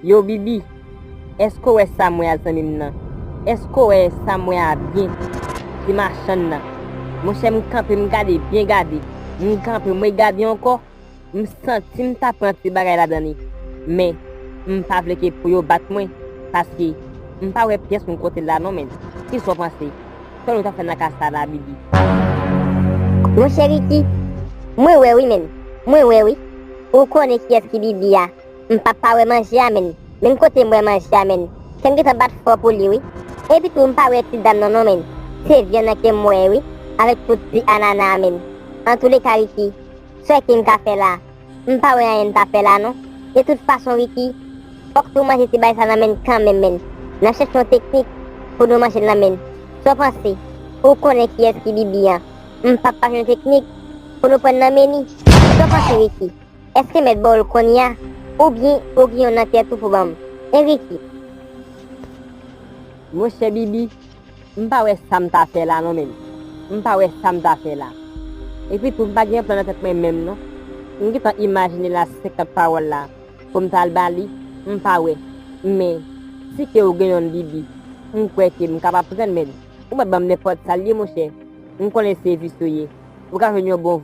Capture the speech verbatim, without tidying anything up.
Yo, Bibi, èske w wè sa m wè a, zanmi m nan? Èske w wè sa m wè a byen? Ti machann nan. Monchè, m kanpe, m gade, byen gade. M kanpe, m regade ankò. M santi m ta pran ti bagay ladan li. Men, m pa vle ke pou yo bat mwen, paske m pa wè pyès moun kote l la non, menn. Kisa w panse? Kòman w ta fè nan ka sa la, Bibi? Monchè Ricky, mwen wè wi, menn. Mwen wè wi. Ou konnen kiyès ki Bibi a. M p ap pa wè manje a, menn. Menn kote m wè manje a, menn. Kè m gentan bat fò pou li, wi. Epitou, m pa wè ti dam nan, non, menn. Se vyann nan ke m wè, wi. Avèk tout ti anana a, menn. Antouleka, Ricky, sa ke m ka fè la? M pa wè anyen m ta fè la, non. De tout fason, Ricky, fòk tou manje ti bagay sa nan, menn, kanmenm, menn. N ap chèche yon teknik pou nou manje l nan, menn. Sa w panse? Ou konnen kiyès ki Bibi an. M p ap pa jwenn teknik pou nou pran nan men li. Sa w panse, Ricky? Èske mèt ba w l kounye a, oubyen ou gen youn nan tèt ou pou ban m? Enrique. Monchè Bibi, m pa wè sa m ta fè la non, menn. M pa wè sa m ta fè la. Epitou, m pa gen plan nan tèt mwen menm non. M gentan imajine la senkant pawòl la pou m ta al ba li, m pa wè. Men, si ke ou gen youn, Bibi, m kwè ke m kapab pran l, menn. Ou mèt ban m nenpòt sa l ye, monchè. M konnen se vis ou ye. Ou ka jwenn yon bon